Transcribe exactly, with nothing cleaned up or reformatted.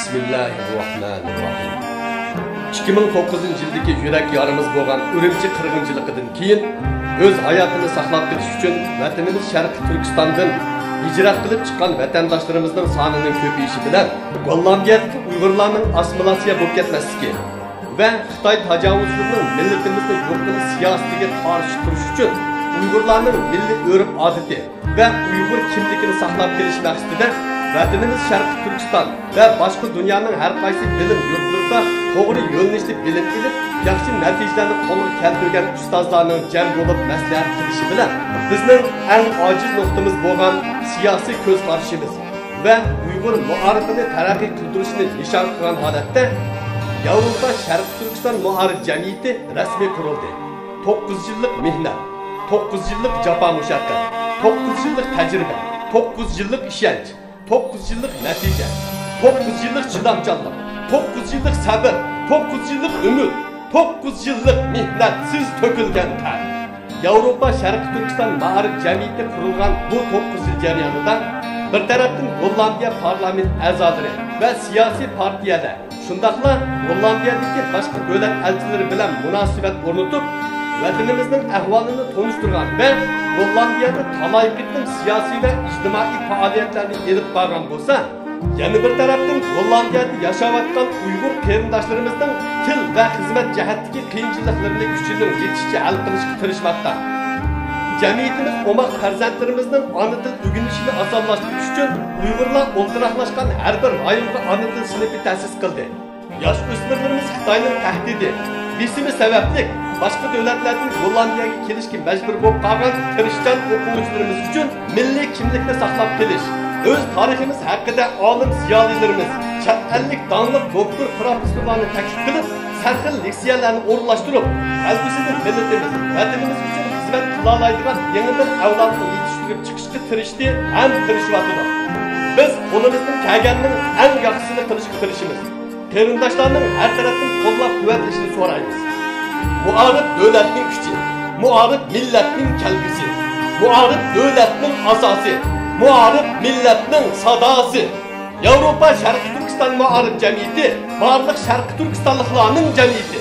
بىسمىللاھىررەھمانىررەھىم. ئىككى مىڭ توققۇزىنچى يىلدىكى يۈرەك يارىمىز بولغان ئۈرۈمچى قىرغىنچىلىقىدىن كېيىن، ئۆز ھاياتىنى ساقلاپ قېلىش ئۈچۈن ۋەتىنىمىز شەرقىي تۈركىستاندىن ھىجرەت قىلىپ چىققان ۋەتەنداشلىرىمىزنىڭ سانىنىڭ كۆپىيىشى بىلەن، گوللاندىيەدىكى ئۇيغۇرلارنىڭ ئاسسىمىلياتسىيە بولۇپ كەتمەسلىكى ۋە خىتاي تاجاۋۇزچىلىرىنىڭ مىللىتىمىزنى يوق قىلىش سىياسىتىگە قارشى تۇرۇش ئۈچۈن، ئۇيغۇرلارنىڭ مىللىي ئۆرپ-ئادىتى ۋە ئۇيغۇر كىملىكىنى ساقلاپ قېلىش مەقسىتىدە، ۋەتىنىمىز شەرقىي تۈركىستان ۋە باشقا دۇنيانىڭ ھەر قايسى بىلىم يۇرتلىرىدا توغرا يۆنىلىشتە بىلىم ئېلىپ، ياخشى نەتىجىلەرنى قولغا كەلتۈرگەن ئۇستازلارنىڭ جەم بولۇپ مەسلىھەت قىلىشى بىلەن، بىزنىڭ ئەڭ ئاجىز نۇقتىمىز بولغان سىياسىي كۆز قارىشىمىز ۋە ئۇيغۇر مائارىپىنى تەرەققىي قىلدۇرۇشنى نىشان قىلغان ھالەتتە، ياۋروپا شەرقىي تۈركىستان مائارىپ جەمئىيىتى رەسمىي قۇرۇلدى. توققۇز يىللىق مېھنەت، توققۇز يىللىق جاپا مۇشەققەت، توققۇز يىللىق تەجرىبە، توققۇز يىللىق ئىشەنچ، توققۇز يىللىق نەتىجە، توققۇز يىللىق چىدامچانلىق، توققۇز يىللىق سەۋر، توققۇز يىللىق ئۈمىد، توققۇز يىللىق مېھنەتسىز تۆكۈلگەن تەر. ياۋروپا شەرقىي تۈركىستان مائارىپ جەمئىيىتى قۇرۇلغان بۇ توققۇز يىل جەريانىدا بىر تەرەپتىن گوللاندىيە پارلامېنت ئەزالىرى ۋە سىياسىي پارتىيەلەر، شۇنداقلا گوللاندىيەدىكى باشقا دۆلەت ئەلچىلىرى بىلەن مۇناسىۋەت ئورنىتىپ، ۋەتىنىمىزنىڭ ئەھۋالىنى تونۇشتۇرغان ۋە گوللاندىيەدە تالاي قېتىم سىياسىي ۋە ئىجتىمائىي پائالىيەتلەرنى ئېلىپ بارغان بولسا، يەنە بىر تەرەپتىن گوللاندىيەدە ياشاۋاتقان ئۇيغۇر قېرىنداشلىرىمىزنىڭ تىل ۋە خىزمەت جەھەتتىكى قىيىنچىلىقلىرىنى كۈچىنىڭ يېتىشىچە ھەل قىلىشقا تىرىشماقتا. جەمئىيىتىمىز ئوماق پەرزەنتلىرىمىزنىڭ ئانا تىل ئۆگىنىشىنى ئاسانلاشتۇرۇش ئۈچۈن ئۇيغۇرلار ئولتۇراقلاشقان ھەر بىر رايونغا ئانا تىل سىنىپى تەسىس قىلدى. ياش ئۆسمۈرلىرىمىز خىتاينىڭ تەھدىتى، بېسىمى سەۋەبلىك باشقا دۆلەتلەردىن گوللاندىيەگە كېلىشكە مەجبۇر بولۇپ قالغان تىرىشچان ئوقۇغۇچىلىرىمىز ئۈچۈن مىللىي كىملىكنى ساقلاپ قېلىش، ئۆز تارىخىمىز ھەققىدە ئالىم زىيالىيلىرىمىز، چەت ئەللىك داڭلىق دوكتور پروفېسسورلارنى تەكلىپ قىلىپ، سەرخىل لېكسىيەلەرنى ئورۇنلاشتۇرۇپ، كەلگۈسىدە مىللىتىمىز، ۋەتىنىمىز ئۈچۈن خىزمەت قىلالايدىغان يېڭى بىر ئەۋلادنى يېتىشتۈرۈپ چىقىشقا تىرىشتى ھەم تىرىشىۋاتىدۇ. بىز قولىمىزدىن كەلگەننىڭ ئەڭ ياخشىسىنى قىلىشقا تىرىشىمىز. قېرىنداشلارنىڭ ھەر تەرەپتىن قوللاپ-قۇۋۋەتلىشىنى سورايمىز. مائارىپ دۆلەتنىڭ كۈچى، مائارىپ مىللەتنىڭ كەلگۈسى، مائارىپ دۆلەتنىڭ ئاساسى، مائارىپ مىللەتنىڭ ساداسى. ياۋروپا شەرقىي تۈركىستان مائارىپ جەمئىيىتى بارلىق شەرقىي تۈركىستانلىقلارنىڭ جەمئىيىتى.